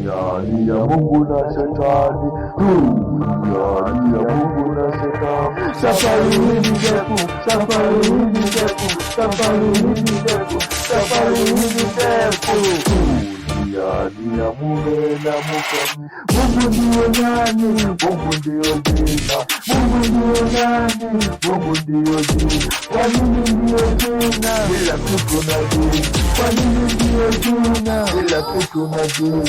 Dunia ni ya Mungu na Shetani, dunia ni ya Mungu na Shetani. Safari hii ni ndefu, safari hii ni ndefu, safari hii ni ndefu, safari hii ni ndefu. Dunia ni ya mume na mke. Mungu ndiyo nani? Mungu ndiyo jina. Mungu ndiyo nani? Mungu ndiyo jina. Kwa nini ndiyo jina? Kila kitu na jina. Kwa nini ndiyo jina? Kila kitu na jina.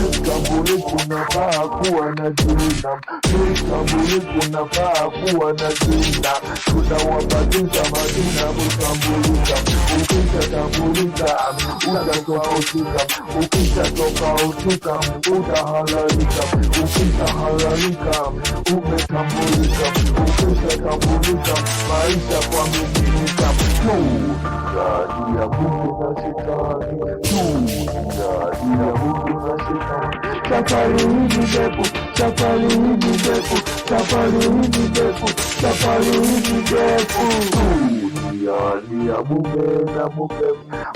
Mtambuli kunafaa kuwa na jina. Mtambuli kunafaa kuwa na jina. Tunawabadilisha majina kutambulika. Ukishatambulika utatofautika. Ukishatofautika utahalalika. Ukishahalalika umetambulika. Ukishatambulika maisha kuaminika. Dunia ya Mungu na Shetani, dunia ya Mungu na Shetani. Safari hii ni ndefu, safari hii ni ndefu, safari hii ni ndefu, safari hii ni ndefu. Dunia ni ya mume na mke.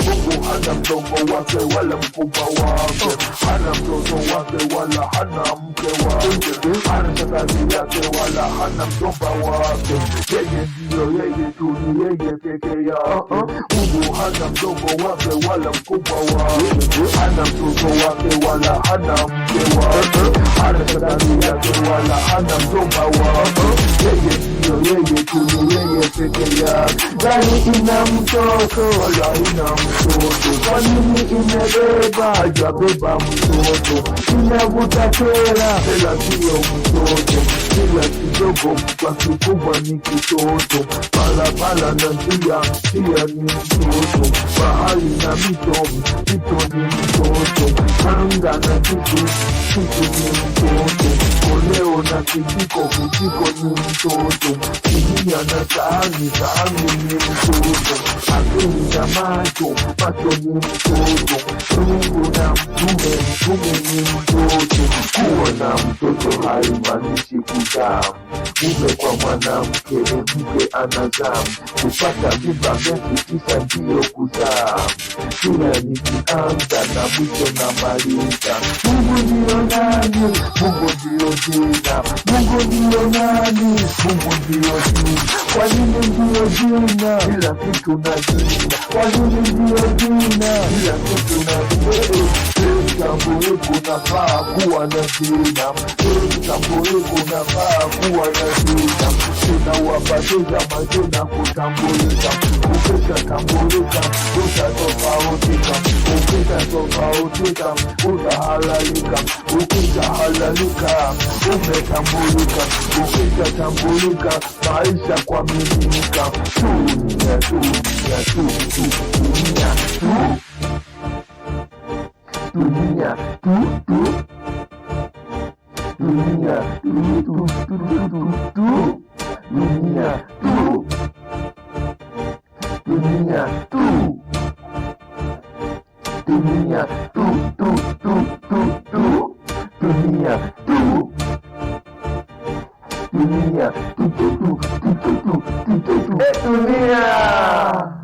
Mungu hana mdogo wake wala mkubwa wake, hana mtoto wake wala hana mke wake, hana shangazi yake wala hana mjomba wake. Yeye ndiyo yeye tu, ni yeye peke yake. Mungu hana mdogo wake wala mkubwa wake, hana mtoto wake wala hana mke wake, hana shangazi yake wala hana mjomba wake. Yeye ndiyo yeye tu, ni yeye peke yake. Gari ina mtoto wala ina mtoto, kwa nini imebeba? Hajabeba mtoto. Inavuta tela, tela siyo mtoto, kila kidogo kwa kikubwa ni kitoto. Barabara na njia, njia ni mtoto, bahari na mito, mito ni mtoto, panga na kisu, kisu ni mtoto, koleo na kijiko, kijiko ni mtoto, sinia na sahani, sahani ni mtoto, akili na macho, macho ni mtoto, Mungu na mtume, mtume ni mtoto. Kuwa na mtoto haimaanishi kuzaa. Mume kwa mwanamke, mke anazaa. Kupata mimba miezi 9 ndiyo kuzaa. Kila nikianza na mwisho na maliza. Mungu ndiyo nani? Mungu ndiyo jina. Mungu ndiyo nani? Mungu ndiyo jina. Kwa nini ndiyo jina? Kila kitu na jina. Kwa nini ndiyo jina? Kila kitu na jina. Mtambuli kunafaa kuwa na jina. Mtambuli kunafaa kuwa na jina. Tunawabatiza majina kutambulika. Ukishatambulika utatofautika. Ukishatofautika utahalalika. Ukishahalalika umetambulika. Ukishatambulika maisha kuaminika. Dunia, dunia, tu, tu, dunia, tu, dunia, tu, tu, dunia, tu, tu, tu, tu, tu, tu, dunia, tu, dunia, tu, dunia, tu, tu, tu, tu, tu, dunia, tu, dunia, tu, tu, tu, tu, tu, tu, tu, tu, tu, dunia.